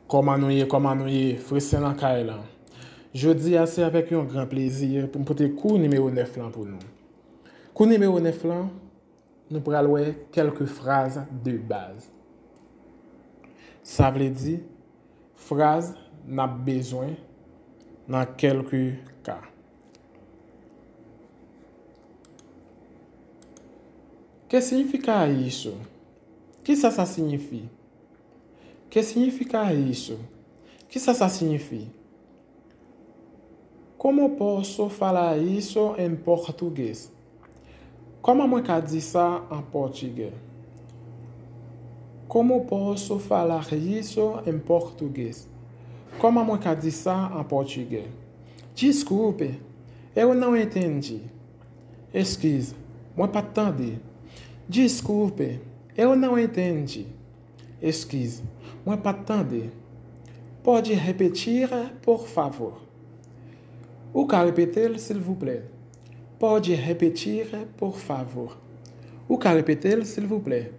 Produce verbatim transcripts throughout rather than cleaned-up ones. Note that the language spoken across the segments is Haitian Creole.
Kòman nou ye, kòman nou ye? Freslin nan kay lan. Jodi a, se avèk yon gran plezi pou m pote kou nimewo nèf lan pou nou. Kou nimewo nèf lan, nou pral wè kèlke fraz de baz. Sa vle di, fraz n ap bezwen nan kèlke ka. Que significa isso? Kisa sa siyifi? Que significa isso? Kisa sa siyifi? Como posso falar isso em português? Kòman mwen ka di sa an pòtigè? Como posso falar isso em português? Kòman mwen ka di sa an pòtigè? Desculpe, eu não entendi. Eskize, mwen pa t tande. Desculpe, eu não entendi. Eskize, mwen pa t tande. Pode repetir, por favor? Ou ka repete l, silvouplè? Pode repetir, por favor? Ou ka repete l, silvouplè?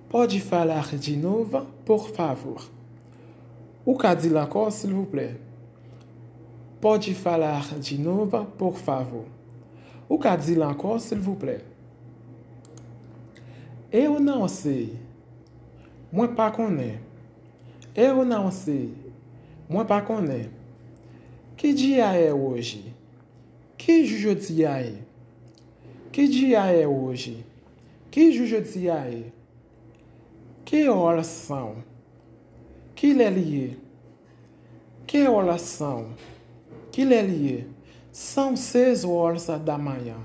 Pode falar de novo, por favor? Ou ka di l ankò, silvouplè? Pode falar de novo, por favor? Ou ka di l ankò, silvouplè? Eu não sei. Mwen pa konnen. Eu não sei. Mwen pa konnen. Que dia é hoje? Ki jou jodi a ye? Que dia é hoje? Ki jou jodi a ye? Que horas são? Kilè li ye? Que horas são? Kilè li ye? São seis horas da manhã.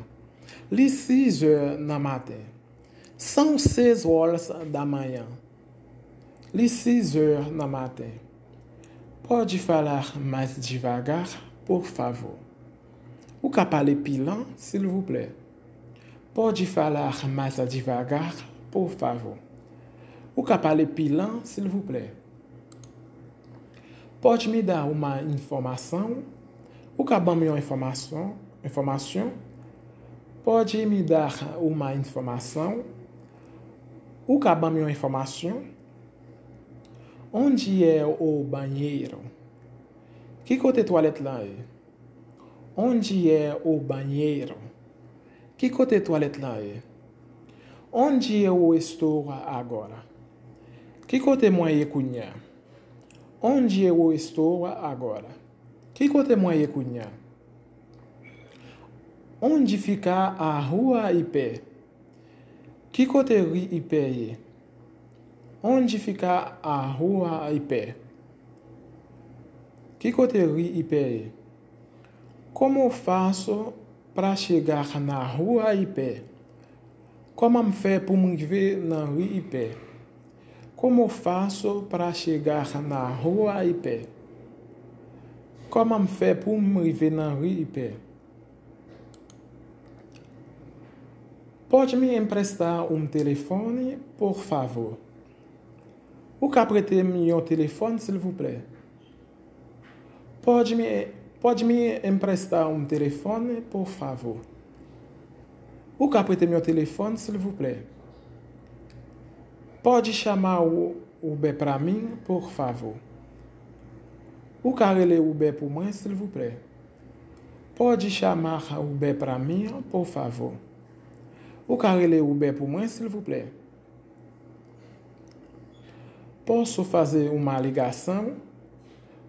Li sis è nan maten. São seis horas da manhã. Li sis è nan maten. Pode falar mais devagar, por favor? Ou ka pale pi lan, silvouplè? Pode falar mais devagar, por favor? Ou ka pale pi lan, silvouplè? Pode me dar uma informação? Ou ka ban m yon enfòmasyon? Enfòmasyon? Pode me dar uma informação? Ou ka ban m yon enfòmasyon? Onde é o banheiro? Ki kote twalèt lan ye? Onde é o banheiro? Ki kote twalèt lan ye? Onde eu estou agora? Ki kote mwen ye kounye a? Onde eu estou agora? Ki kote mwen ye kounye a? Onde fica a rua Ipé? Ki kote ri Ipé ye? Onde fica a rua Ipé? Ki kote ri Ipé ye? Como faço para chegar na rua Ipé? Kòman m fè pou m rive nan ri Ipè? Como faço para chegar na rua Ipé? Kòman m fè pou m rive nan ri Ipè? Pode me emprestar um telefone, por favor? Ou ka prete m yon telefòn, silvouplè? Pode me, pode me emprestar um telefone, por favor? Ou ka prete m yon telefòn, silvouplè? Pode chamar o Uber para mim, por favor? Ou ka rele Uber pou mwen, silvouplè? Pode chamar Uber para mim, por favor? Ou ka rele Uber pou mwen, silvouplè? Posso fazer uma ligação?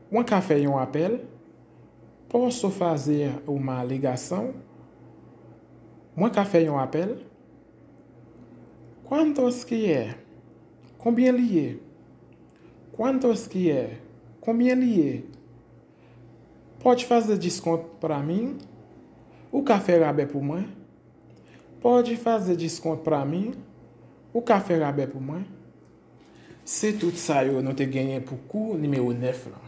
Mwen ka fè yon apèl? Posso fazer uma ligação? Mwen ka fè yon apèl? Quantos que é? Konbyen li ye? Quantos que é? Konbyen li ye? Pode fazer desconto para mim? Ou ka fè rabè pou mwen? Pode fazer desconto para mim? Ou ka fè rabè pou mwen? Se tout sa yo nou te genyen pou kou nimewo nèf lan.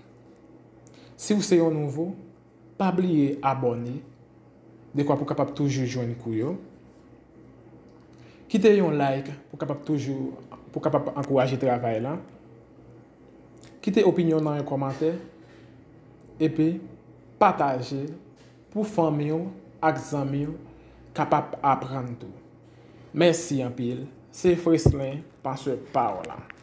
Si w se yon nouvo, pa bliye abòne, dekwa pou kapab toujou jwenn kou yo. Kite yon like pou kapab toujou, pou kapab ankouraje travay la. Kite opinyon nan yon kòmantè, epi pataje pou fanmi w ak zanmi w kapab aprann tou. Mèsi anpil. Se Freslin, pasè pa w la.